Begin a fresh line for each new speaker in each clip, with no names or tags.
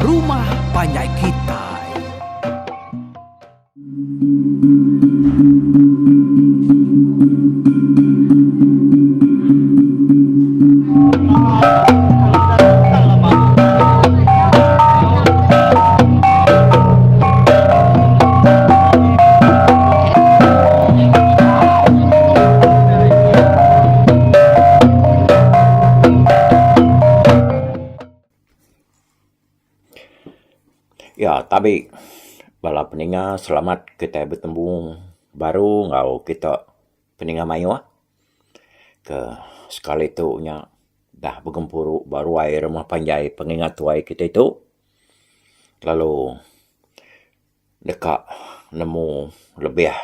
rumah panjai kitai.
Ya tabi bala peninga selamat kitai betemu baru enggau kita peninga mayuh ke sekali tu nya dah begempuru ba ruai rumah panjai pengingat tuai kitai tu lalu deka nemu lebih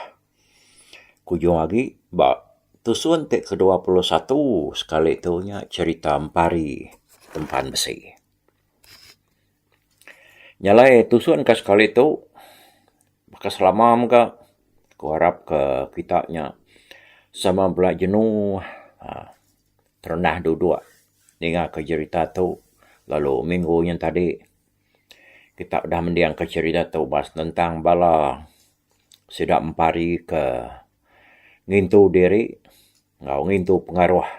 kujung agi ba tusun ti ke 21 sekali tu nya cherita Empari Tempan Besi. Nya alai tusun ke sekali tu baka selama mega ku arap ke kita nya sama bela jenuh uhh terenah duduk ninga ke jerita tu lalu minggu nyin tadi kita udah mending ke cherita tu ba senentang bala sida empari ke ngintu diri enggau ngintu pengaruh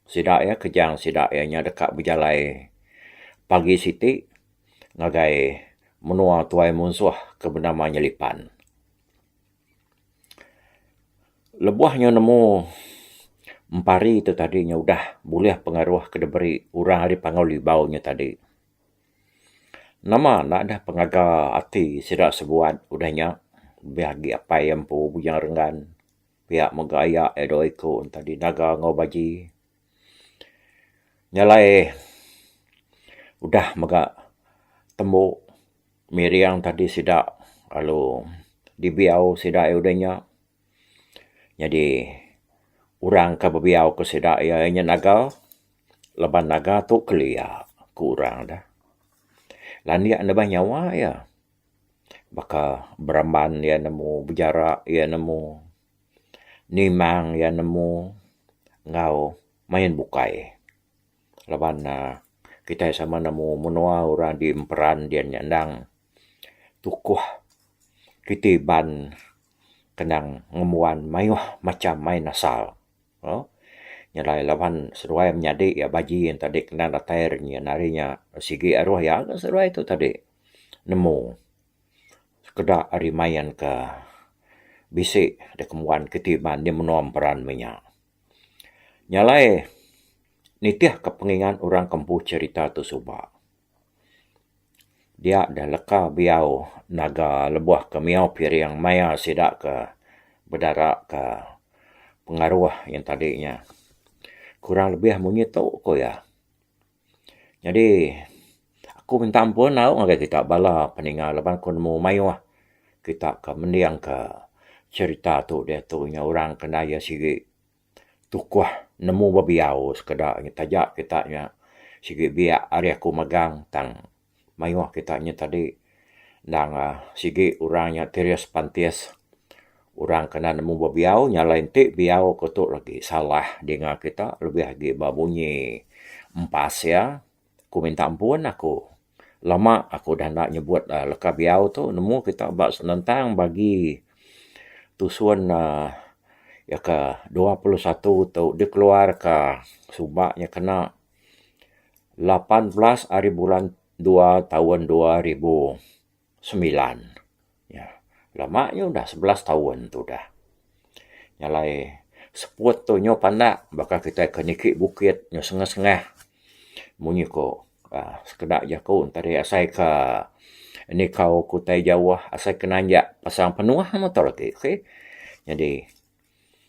sida iya kejang sida iya nya deka bejalai pagi siti ngagai menua tuai munsuh ke benama Nyelipan. Lebuh nya nemu empari tu tadi nya udah bulih pengaruh ke diberi orang ari Panggau Libau nya tadi. Nama enda deh pengaga ati sida sebuat udah nya lebih agi apai iya empu Bujang Renggan pia mega aya iya dua iku ne tadi Naga enggau Baji. Nya alai udah mega tembu miring tadi sida lalu dibiau sida iya udah nya. Nyadi orang ke bebiau ke sida iya nya naga laban naga tu kelia ku orang deh. Landik nebah nyawa iya baka beramban iya nemu bejara iya nemu nimang iya nemu enggau main bukai. Laban uhh kitai sama nemu menua orang di emperan dian nya endang tukuh kiti ban kenang ngembuan mayuh macam main asal. Uhh nyelai laban seduai menyadi iya baji ne tadi kena datai ri nyin ari nya sigi aruh iya ke seduai tu tadi nemu sekeda ari main ke bisi dikembuan kiti ban di menua emperan meh nya. Nyelai nitih ka pengingat orang ke empu cherita tu suba. Dia deh leka biau naga lebuh ke miau piring maya sida ke bedara ke pengaruh yen tadi nya. Kurang lebih munyi tu ku iya. Nyadi aku minta ampun au ngagai kita bala peninga laban ku nemu mayuh kita ke mending ke cherita tu diatu nya orang ke enda iya sigi. Tukuh nemu bebiau sekeda nya taja kita nya sigi biak ari aku megang tang mayuh kita nya tadi endang sigi orang nya tiris pantis orang ke enda nemu bebiau nya alai enti biau ku tu lagi salah dinga kita lebih agi ba bunyi empas iya. Ku minta ampun aku. Lama aku udah enda nyebut leka biau tu nemu kita ba senentang bagi tusun uhh iya ke 21 tu dikeluarka suba nya kena 18 hari bulan dua taun 2009. Ya. Lama nya udah 11 taun tu udah. Nya alai seput tu nyu pandak baka kitai ke niki bukit nyu sengah-sengah munyi ko uhh sekeda jaku tadi asai ka nikau ke utai jauh asai ke nanjak pasang penuh meh tu lagi okay. Jadi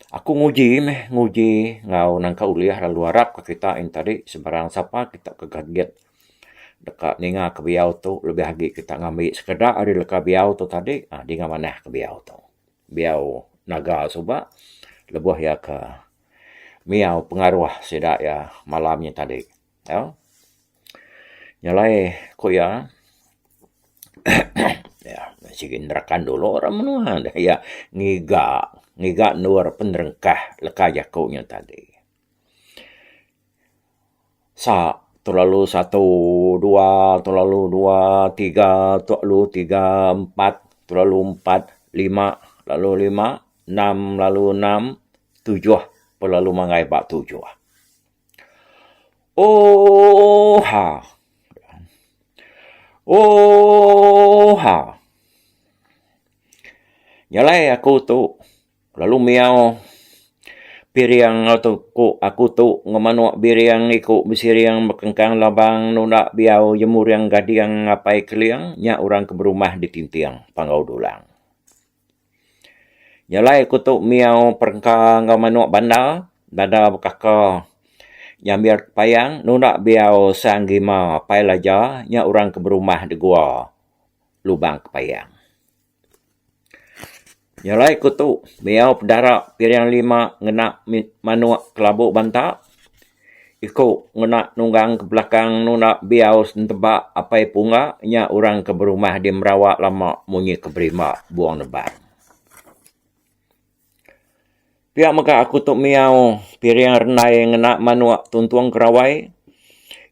aku nguji meh nguji enggau nangka ulih lalu arap ka kita en tadi sebarang sapa kita ke gagit deka ninga ke biau tu lebih agi kita ngambi sekeda ari leka biau tu tadi uhh dinga manah ke biau tu. Biau naga suba lebuh iya ke miau pengaruh sida iya malam nya tadi. Tau. Nya alai ku iya sigi nerakan dulu orang menua ne iya ngiga ngiga endur penerengkah leka jaku nya tadi. Sa. Tu lalu satu, dua, tu lalu dua, tiga, tu lalu tiga, empat, tu lalu empat, lima, lalu lima, enam, lalu enam, tujuh, lalu manggai ba tujuh. Ooha. Ooha. Nyalai aku tu lalu miau piring tu ku aku tu enggau manok biring iku besiring bekengkang labang nunda biau jemuring gading apai keling nya orang ke berumah di tinting Panggau Dulang. Jalai ku tu miau perengka enggau manok banda dada bekaka nyambir payang nunda biau sang gima pai laja nya orang ke berumah da gua lubang kepayang. Jalai ku tu miau pedara piring lima ngena manok kelabu banta iku ngena nunggang ke belakang nunda biau senteba apai pungga nya orang ke berumah di Merawa lama munyi ke berimba buong nebang. Pia mega aku tu miau piring rendai ngena manok tuntung kerawai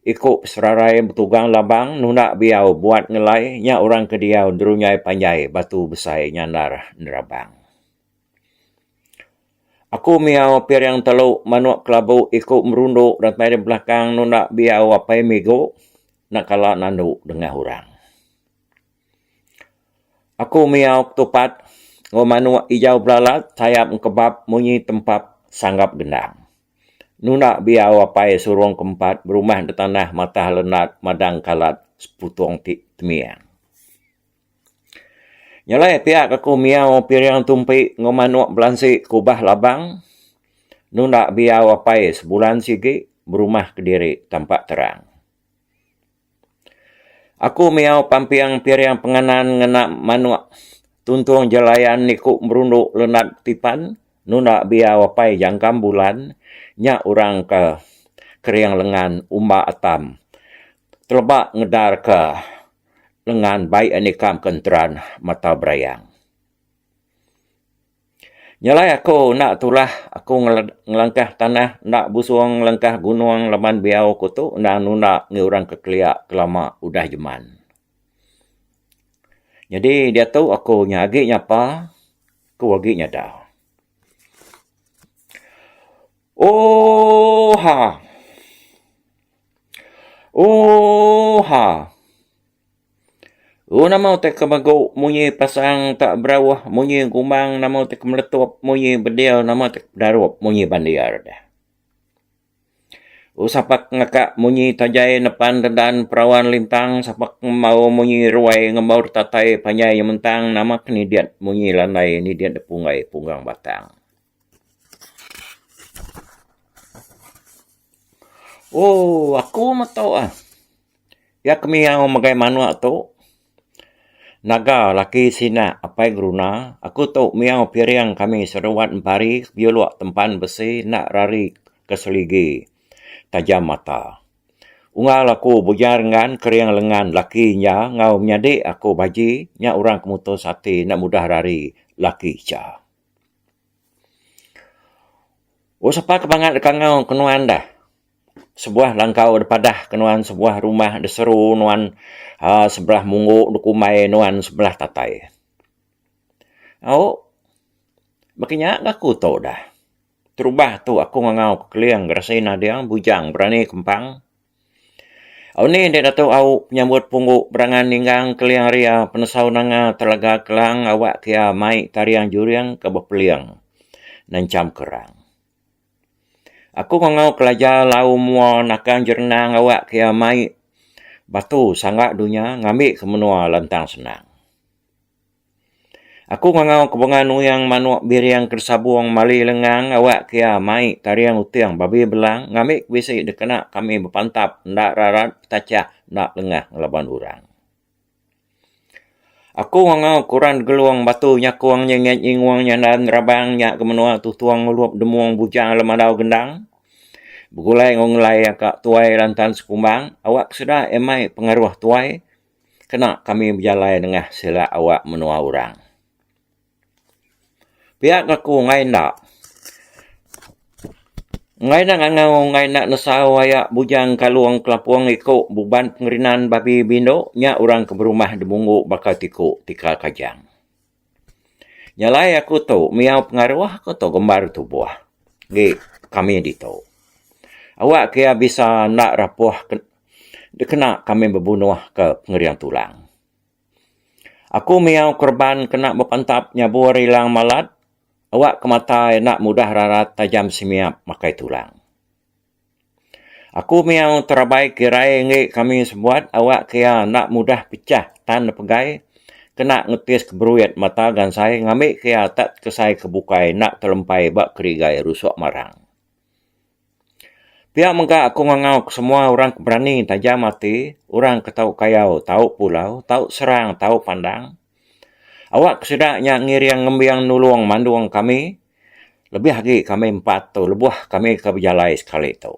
iku serarai betugang labang nunda biau buat ngelai nya orang ke diau derunyai panjai batu besai nyandar nerabang. Aku miau piring telu manuk kelabu iku merundu datai di belakang nunda biau apai migu enda kala nandu dengah orang. Aku miau ketupat enggau manuk ijau belalat sayap engkebap munyi tempap sanggap gendang. Nunda biau apai surung kempat berumah da tanah matah lenat madang kalat seputung ti temiang. Nyelai pia ke aku miau piring tumpi enggau manok belansi ke ubah labang nunda biau apai sebulan sigi berumah kediri tampak terang. Aku miau pamping piring penganan ngena manok tuntung jelayan iku merundu lenat tipan nunda biau apai jangkam bulan nya orang ke kering lengan umba atam teleba ngedar ke lengan bai nikam ke enteran mata berayang. Nyelai aku enda tulah aku ngelangkah tanah enda busung ngelangkah gunung laban biau ku tu endang nunda ngi orang ke kelia ke lama udah jeman. Nyadi diatu aku nya agi nyapa ku agi nyada. Ooha. Ooha. Oh nama utai ke megu munyi pasang tak berauh munyi gumbang nama utai ke meletup munyi bedil nama utai ke bedarup munyi bandir deh. Oh sapak ngaka munyi tajai nepan redan perawan lintang sapak ngembau munyi ruai ngembau tatai panjai nyementang nama ke nidit munyi landai nidit da punggai punggang batang. Oh aku meto ah. Iya ke miau megai manuk tu naga laki sina apai geruna aku tu miau piring kami seruat empari juluk tempan besi enda rari ke seligi tajam mata. Unggal aku bujar enggan kering lengan laki inya enggau menyadi aku baji nya orang ke mutus ati enda mudah rari laki icha. Oh sapa ke bangat deka enggau ke nuan dah. Sebuah langkau da padah ke nuan sebuah rumah da seru nuan uhh sebelah munggu da kumbai nuan sebelah tatai. Au baka nya ga aku tu dah. Terubah tu aku ngangau ke keling gerasi nading bujang berani kempang. Au ni deh datu au penyambut punggu berangan ninggang keling ria penesau nanga telaga kelang awak ke iya mai taring juring ke bepeling nencham kerang. Aku ngangau kelaja lau mua nakang jerenang awak ke iya mai batu sangga dunya ngambi ke menua lantang senang. Aku ngangau ke bunga nuyang manuk biring ke disabung mali lengang awak ke iya mai taring uting babi belang ngambi ke bisi dikena kami bepantap enda rarat petachah enda lengah ngelaban orang. Aku ngangau ke orang gelung batu nyakung nyengit nyingung nyandan rabang nya ke menua tutung ngulup demung bujang lemadau gendang begulai enggau ngelai aka tuai lantan sekumbang awak ke sida iya mai pengaruh tuai. Kena kami bejalai nengah sila awak menua orang. Pia ke aku enggai enda. Enggai enda ngangau enggai enda nesau aya Bujang Kalung Kelapung iku buban pengerinan babi bindu nya orang ke berumah dibunggu baka tiku tika kajang. Nya alai aku tu miau pengaruh aku tu gembar tubuh agi kami ditu. Awak ke iya bisa enda rapuh dikena kami bebunuh ke pengering tulang. Aku miau kereban kena bepantap nyabur ilang malat awak ke mata enda mudah rarat tajam semiap makai tulang. Aku miau terabai kirai enggi kami sebuat awak ke iya enda mudah pechah tan pegai kena ngetis ke beruit mata gansai ngambi ke iya tak tekesai ke bukai enda telempai ba kerigai rusuk marang. Pia mega aku ngangau ke semua orang ke berani tajam ati, orang ke tau kayau tau pulau, tau serang tau pandang. Awak ke sida nya ngiring ngembing nulung mandung kami lebih agi kami empat tu lebuh kami ke bejalai sekali tu.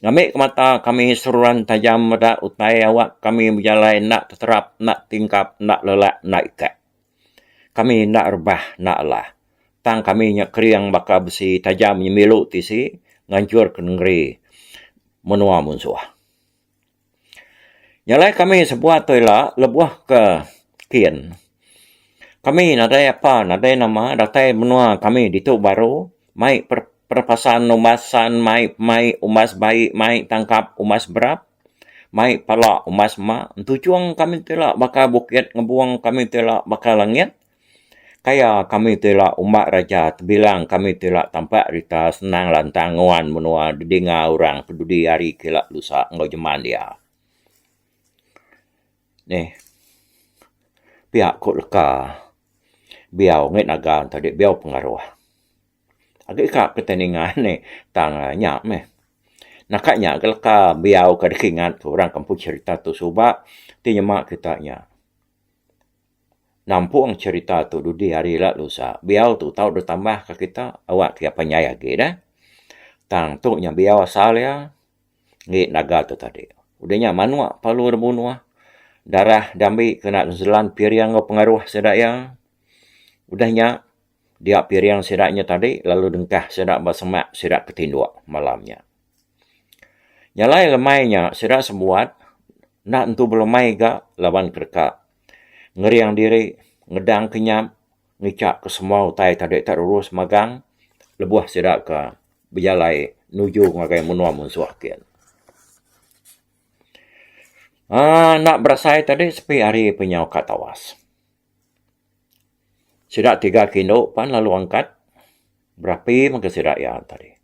Ngambi ke mata kami seruran tajam meda utai awak kami bejalai enda teterap enda tingkap enda lelak enda ikak. Kami enda rebah enda alah. Tang kami nya kering baka besi tajam nyemilu tisi nganchurka nengeri menua munsuh. Nya alai kami sebuat tu ila lebuh ke kin. Kami nadai apa nadai nama datai menua kami ditu baru mai perepasan umbas san mai mai umbas bai mai tangkap umbas berap. Mai pala umbas ma entuchung kami ti ila baka bukit ngebung kami ti ila baka langit. Kaya kami ti ila umbak raja tebilang kami ti ila tampak rita senang lantang nguan menua didinga orang pedudi hari ke ila lusa enggau jeman iya. Neh pia ku leka biau ngi naga tadi biau pengaruh. Agi ka kitai ninga ne tang nya meh. Naka nya ga leka biau ka deka ingat ka orang ke empu cherita tu suba ti nyema kita nya. Nampung cherita tu dudi hari ila lusa biau tu tau deh tambah ka kita awak ke iya panjai agi deh. Tang tu nya biau asal iya enggi naga tu tadi. Udah nya manok perlu deh bunuh darah diambi kena ngezelan piring enggau pengaruh sida iya. Udah nya. Dia piring sida nya tadi lalu dengkah sida ba semak sida ke tinduk malam nya. Nya alai lemai nya sida sebuat enda entu belemai ga laban ke deka ngering diri ngedang kenyap ngicha ke semua utai tadi tak rurus magang lebuh sida ke bejalai nuju ngagai menua munsuh kin. Aaa enda berasai tadi sepi hari penyau ka tawas. Sida tiga ke indu pan lalu angkat berapi mega sida iya tadi.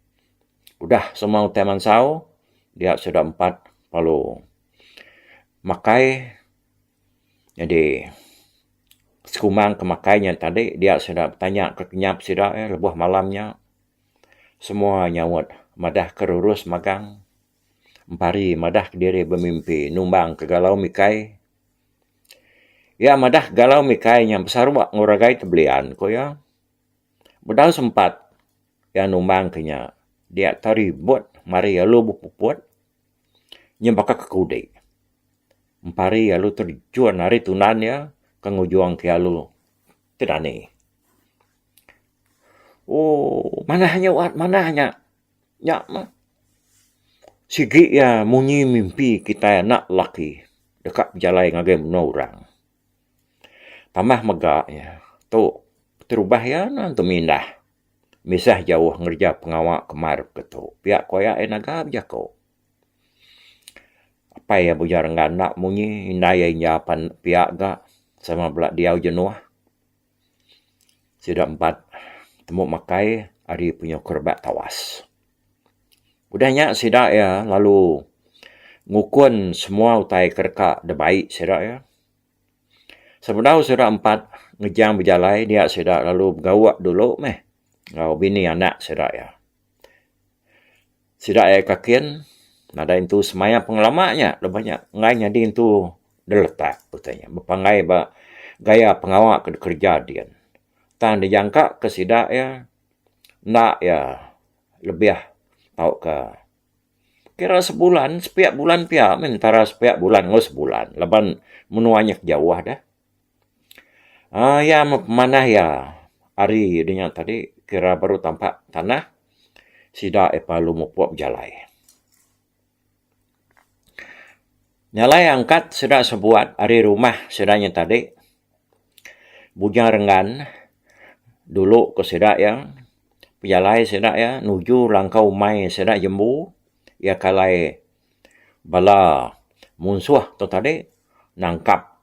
Udah semua utai mansau dia sida empat lalu makai nyadi sekumbang ke makai nya tadi dia sida betanya ke kenyap sida eh lebuh malam nya semua nyaut madah ke rurus magang empari madah kediri bemimpi numbang ke galau mikai. Iya madah galau mikai nya besaruk enggau ragai tebelian ku iya. Bedau sempat iya numbang ke nya dia teribut mari lalu bepuput nya baka ke kudi. Empari lalu terjun ari tundan iya ke ngujung ke iya lalu tedani. Ooh manah nya wat manah nya. Nya mah sigi iya munyi mimpi kitai anak lelaki deka bejalai ngagai menua orang. Tambah mega iya tu keterubah iya ne temindah misah jauh ngereja pengawa ke mar ke tu. Pia ku aya iya naga bejaku. Apai iya buja renggan enda munyi indai iya inja pan pia ga sama bela diau jenuh. Sida empat temu makai ari penyuh kerebak tawas. Udah nya sida iya lalu ngukun semua utai ke deka dibai sida iya. Sebedau sida empat ngejang bejalai dia sida lalu begauk dulu meh enggau bini anak sida iya. Sida iya kakin nadai entu semaya pengelama nya lebuh nya enggai nyadi entu diletak utai nya bepanggai ba gaya pengawa ke dikereja din. Tang dijangka ke sida iya enda iya lebih tauka kira sebulan sepiak bulan pia meh entara sepiak bulan enggau sebulan laban menua nya jauh deh. Aaa iya meh pemanah iya ari dinya tadi kira baru tampak tanah. Sida iya lalu mupuk bejalai. Nya alai angkat sida sebuat ari rumah sida nya tadi Bujang Renggan dulu ke sida iya pejalai sida iya nuju langkau umai sida jembu iya ke alai bala munsuh tu tadi nangkap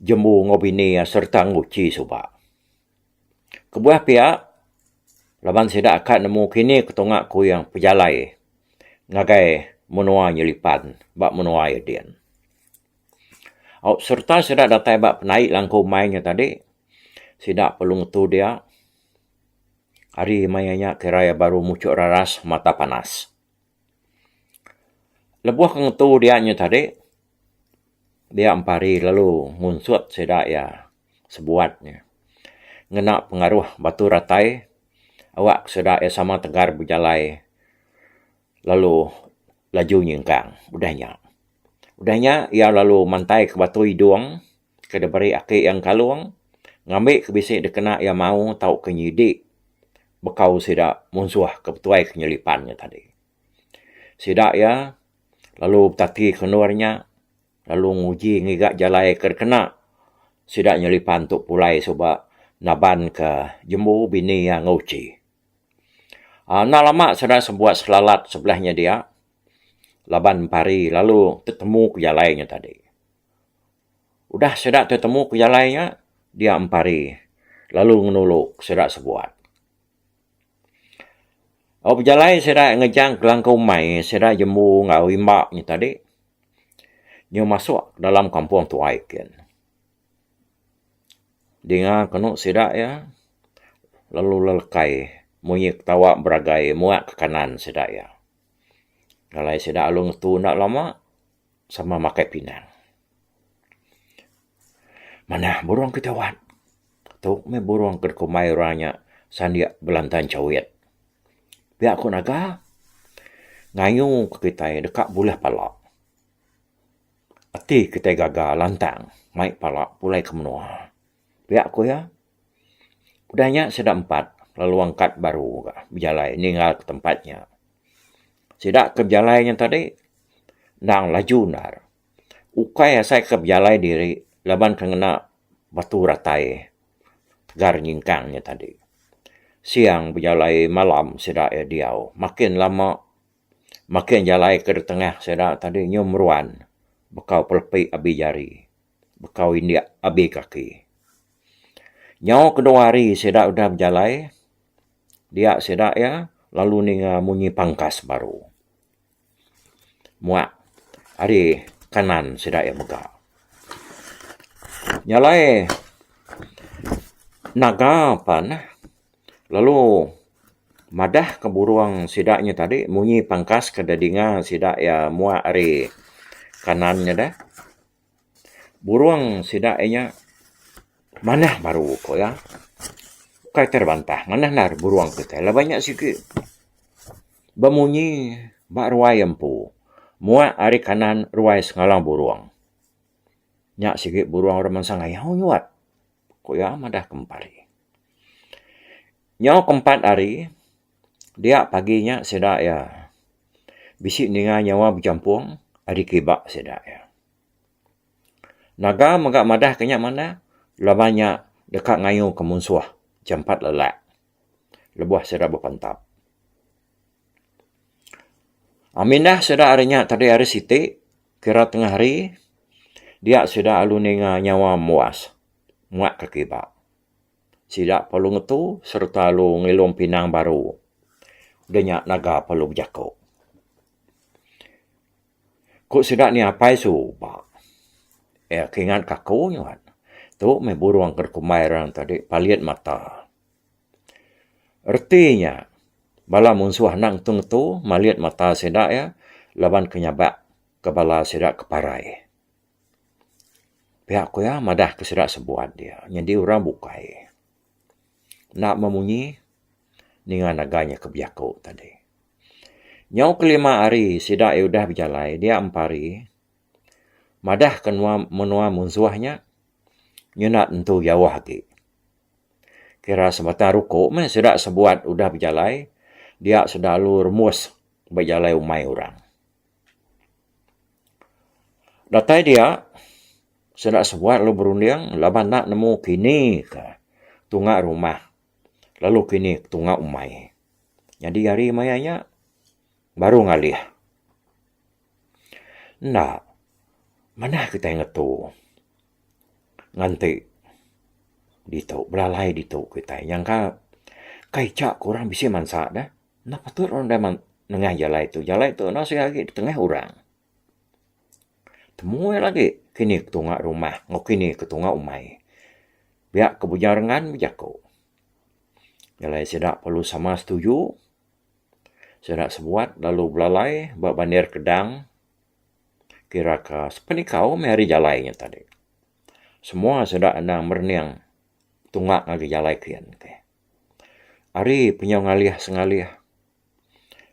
jembu enggau bini iya sereta nguchi suba. Kebuah pia laban sida aka nemu kini ke tunga kuing pejalai ngagai menua Nyelipan ba menua iya din. Au sereta sida datai ba penai langkau umai nya tadi sida perlu ngetu dia hari maya nya kira iya baru muchuk raras mata panas. Lebuh ke ngetu dia nya tadi dia empari lalu ngunsut sida iya. Sebuat nya. Ngena pengaruh batu ratai awak sida iya sama tegar bejalai lalu laju nyingkang udah nya. Udah nya iya lalu mantai ke batu idung ke diberi aki iya engkalung ngambi ke bisi dikena iya mau tauka nyidi bekau sida munsuh ke betuai ke nyelipan nya tadi. Sida iya lalu betati ke endur nya. Lalu nguji ngiga jalai ke dikena sida nyelipan tu pulai suba naban ke jembu bini iya enggau uchi. Aaa enda lama sida sebuat selalat sebelah nya dia laban empari lalu tetemu ke jalai nya tadi. Udah sida tetemu ke jalai nya dia empari lalu ngenulu sida sebuat. Au bejalai sida ngejang kelangkau umai sida jembu enggau imba nya tadi nyau masuk dalam kampung tuai kin. Dinga kenu sida iya lalu lelekai munyi ketawa beragai muak ke kanan sida iya. Alai sida lalu ngetu enda lama sama makai pinang. Manah burung kitai wat. Tu meh burung ke dikumbai orang nya sandik belantan chawit. Pia ku naga ngayu ke kitai deka bulih pala. Ati kitai gaga lantang mai pala pulai ke menua. Pia ku iya. Udah nya sida empat lalu angkat baru ga bejalai ninggal ke tempat nya. Sida ke bejalai nya tadi endang laju endar. Ukai asai ke bejalai diri laban ke ngena batu ratai tegar nyingkang nya tadi. Siang bejalai malam sida iya diau makin lama makin jalai ke ditengah sida tadi nyau meruan bekau pelepi abi jari bekau indik abi kaki. Nyau kedua hari sida udah bejalai dia sida iya lalu ninga munyi pangkas baru. Muak ari kanan sida iya mega. Nya alai naga pan lalu madah ke burung sida nya tadi munyi pangkas ke didinga sida iya muak ari kanan nya deh. Burung sida iya nya manah baru ko iya. Ukai terbantah manah endar burung kitai laban nya sigi bemunyi ba ruai empu muak ari kanan ruai sengalang burung. Nya sigi burung orang bansa ngayau nyuat ku iya madah ke empari. Nyau ke empat hari dia pagi nya sida iya bisi ninga nyawa bejampung ari kiba sida iya. Naga mega madah ke nya manah laban nya deka ngayu ke munsuh jampat lelak lebuh sida bepantap. Mindah sida ari nya tadi hari siti kira tengah hari dia sida lalu ninga nyawa muas muak ke kiba. Sida perlu ngetu sereta lalu ngilum pinang baru udah nya naga perlu bejaku. Ku sida ni apai suba. Iya ke ingat ka aku nyuan. Tu meh burung ke dikumbai orang tadi palit mata. Reti nya bala munsuh enda ngetu-ngetu malit mata sida iya laban ke nyabak ke bala sida ke parai. Pia ku iya madah ke sida sebuat dia nyadi orang bukai. Enda memunyi ninga naga nya ke bejaku tadi. Nyau kelima hari sida iya udah bejalai dia empari madah ke menua munsuh nya nyenda tentu jauh agi. Kira sebatang ruku meh sida sebuat udah bejalai. Dia sida lalu rembus ba jalai umai orang. Datai dia, sida sebuat lalu berunding laban enda nemu kini ka tunga rumah lalu kini tunga umai. Nyadi hari maya nya baru ngalih. Enda manah kitai ngetu nganti ditu belalai ditu kitai nyangka kai icha ke orang bisi mansa deh enda patut orang deh nengah jalai tu. Jalai tu enda seh agi ditengah orang. Temu iya lagi kini ke tunga rumah enggau kini ke tunga umai. Pia ke Bujang Rengan bejaku. Jalai sida perlu sama setuju. Sida sebuat lalu belalai ba bandir Kedang kira ka sepenikau meh ari jalai nya tadi. Semua sida endang merening tunga ngagai jalai kian ke. Ari penyau ngalih sengalih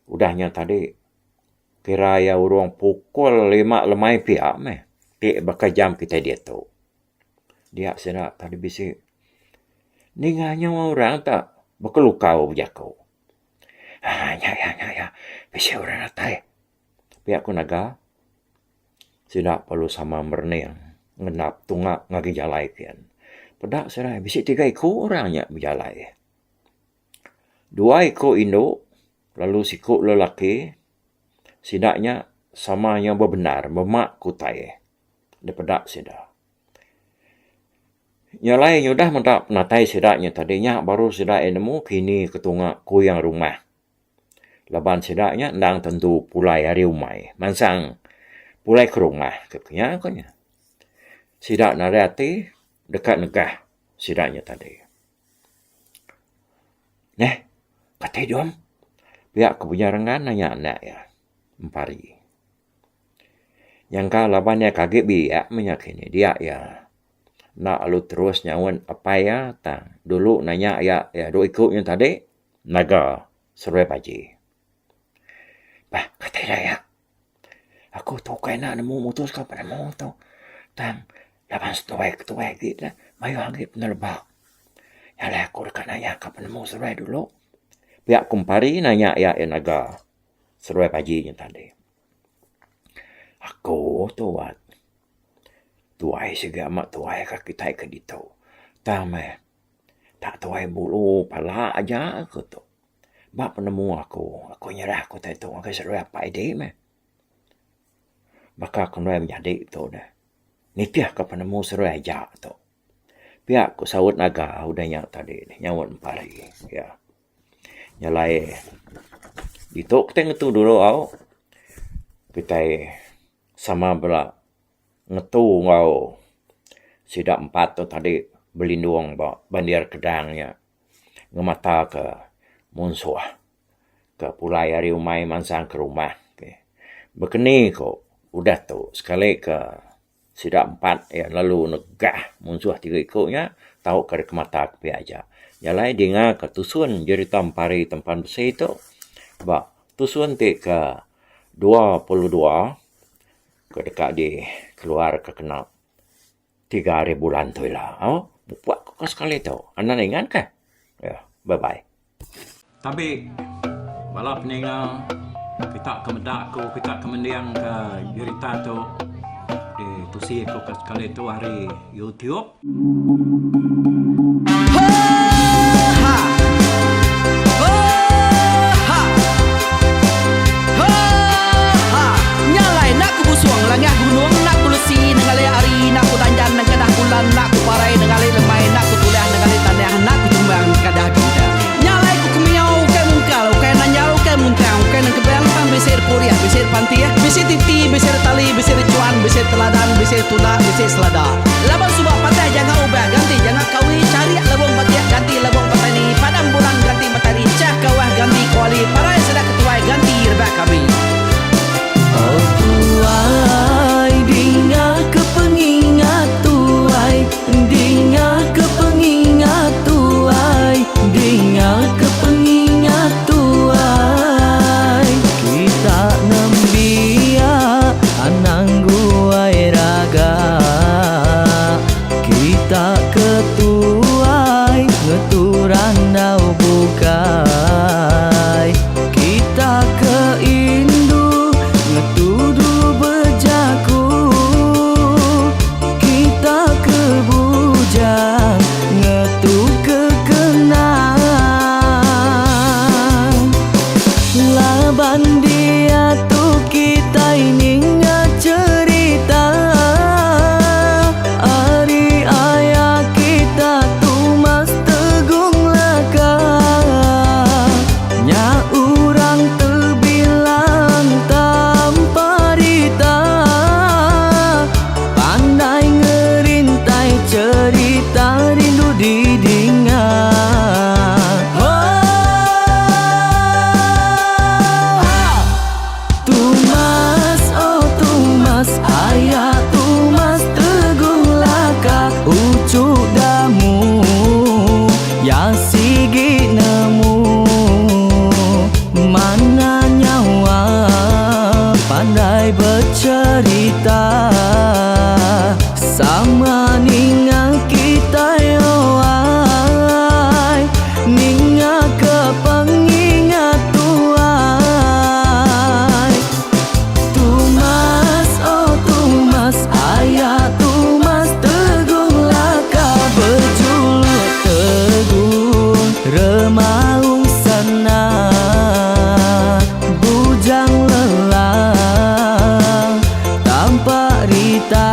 udah nya tadi kira iya urung pukul lima lemai pia meh ti baka jam kitai diatu. Dia sida tadi bisi ninga nyawa orang ta bekelukau bejaku. Haa nya iya nya iya bisi orang datai. Pia ku naga sida perlu sama merening ngenap tunga ngagai jalai kian. Peda sida bisi tiga iku orang nya bejalai. Dua iku indu lalu siku lelaki sida nya sama nya bebendar bema ke utai dipeda sida. Nya alai nyudah meda penatai sida nya tadi nya baru sida iya nemu kini ke tunga kuyang rumah. Laban sida nya endang tentu pulai ari umai mansang pulai ke rumah ke nya ku nya. Sida nadai ati deka negah sida nya tadi. Neh kati dom pia ku Bujang Rengan nanya anak iya Empari. Nyangka laban iya ke agi biak meh nya kini dia iya enda lalu terus nyaut apai iya tang dulu nanya iya iya dua iku nya tadi naga seruai baji. Bah kati ida iya aku tu ukai enda nemu mutus ka penemu tu tang laban seduai ke tuai agi ne mayuh agi peneleba. Nya alai aku deka nanya ka penemu seduai dulu pia ku Empari nanya iya iya naga seduai baji nya tadi. Aku tu wat tuai siga amat tuai ka kitai ke ditu tang meh tak tuai bulu pala aja ku tu. Ba penemu aku, aku nyerah ku utai tu ngagai seduai apai ti meh. Baka ku nuai menyadi tu deh nitih ka penemu seduai aja tu. Pia ku saut naga udah nya tadi nyaut empari iya. Nya alai ditu kitai ngetu dulu au kitai sama bela ngetu enggau sida empat tu tadi belindung ba bandir Kedang nya ngemata ke munsuh ke pulai ari umai mansang ke rumah. Bekeni ko udah tu sekali ke Sida empat iya lalu negah munsuh tiga iku nya tauka dikemata ke pia aja. Nya alai dinga ke tusun jerita Empari Tempan Besi tu ba tusun ti ke 22 ke deka dikeluarka kena tiga hari bulan tu ila. Au mupuk ku sekali tu. Anang ingat ka. Bye bye. Tabi bala peninga kita ke meda aku kita ke mending ke jerita tu ditusi aku ke sekali tu ari YouTube.
Oh tuai dinga ke pengingat tuai dinga ke pengingat tuai dinga ke pengingat tuai kita nembiak anang guai raga kita ke tuai ngetu randau bukai. becerita Sama ninga kitai oh ai Ninga ke pengingat tuai Tumas oh tumas aya tumas Tegung laka bejuluk tegung Remaung sana Bujang lelang Tampak rita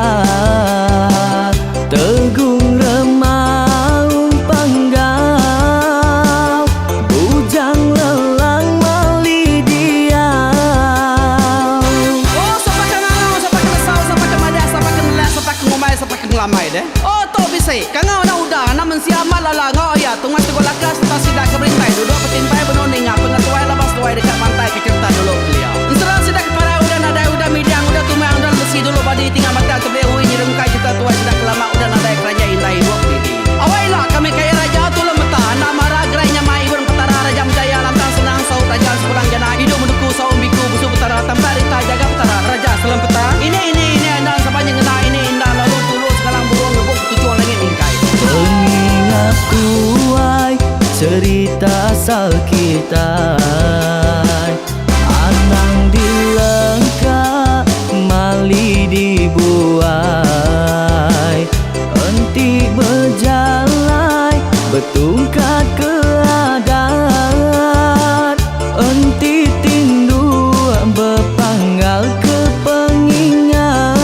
Tegung remaung panggau Bujang lelang mali diau.
Oh sapa ke ngangau sapa ke nesau sapa ke madah sapa ke nelak sapa ke ngumbai sapa ke ngelambai deh. Oh tu bisi kangau anak uda anak mensia amat lala enggau aya tungai teguh laka sereta sida ke berintai duduk betimpai benung ninga pengetuai laban seduai deka mantai ke cherita dulu kelia. Ensera sida ke parai udah nadai udah midang udah tumang udah lesi dulu badi tinggal batang tebeli ui nyerungkai cherita tuai sida ke lama udah nadai keranjai indai idup didi. Awai ila kami kaya raja tulung meta enda mara gerai nyamai ibun petara raja menjaya lantang senang saut raja sepulang jana idup menuku saum biku busu petara tampak rita jaga petara raja selem peta ini ini ini enda sapa nyengena ini enda lalu tulu sekalang burung ngebuk ketuchung langit mingkai.
Pengingat tuai cerita asal kitai Anang dilengka mali dibuai Enti bejalai betungkat ke adat Enti tinduk bepanggal ke pengingat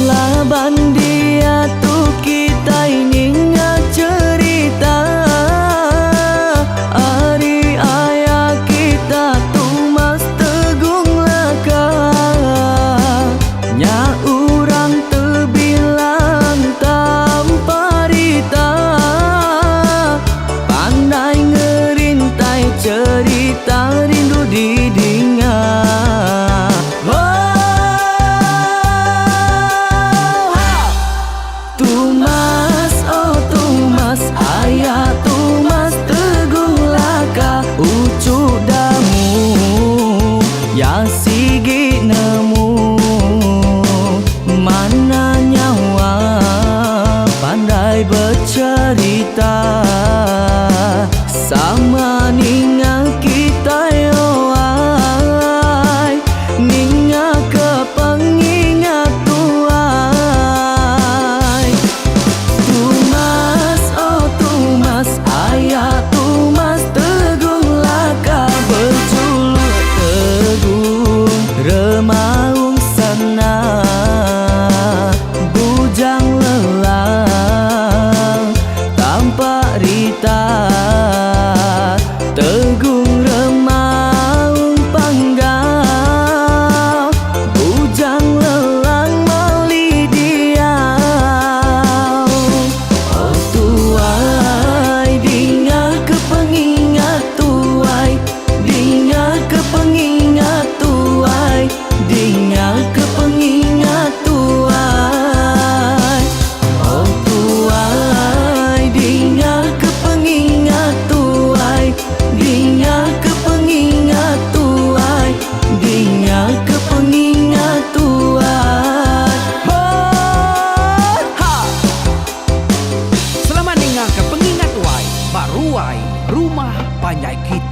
Laban diatu kitai ninga cherita ari aya kita Tumas Tegung Laka. Nya orang tebilang tanpa rita Pandai ngerintai cherita rindu didinga. Oh, ha! Tumas, oh Tumas, aya Tumas Teguh Laka uchu Damu ya sigi nemu mana nyawa pandai becerita sama ninga kitai oh ai ninga ke pengingat tuai Tumas oh Tumas aya Tumas Teguh Laka bejuluk Teguh Remaung Sana Bujang Lelang Tampak Rita Tegung Remaung Panggau Bujang Lelang Mali Diau Oh tuai dinga ke pengingat tuai Dinga ke pengingat tuai Dinga ke pengingat tuai Oh tuai dinga ke pengingat tuai Dinga ke pengingat tuai Dinga ke pengingat tuai Oh
Ha! Selamat ninga ke pengingat tuai ba ruai rumah panjai kita.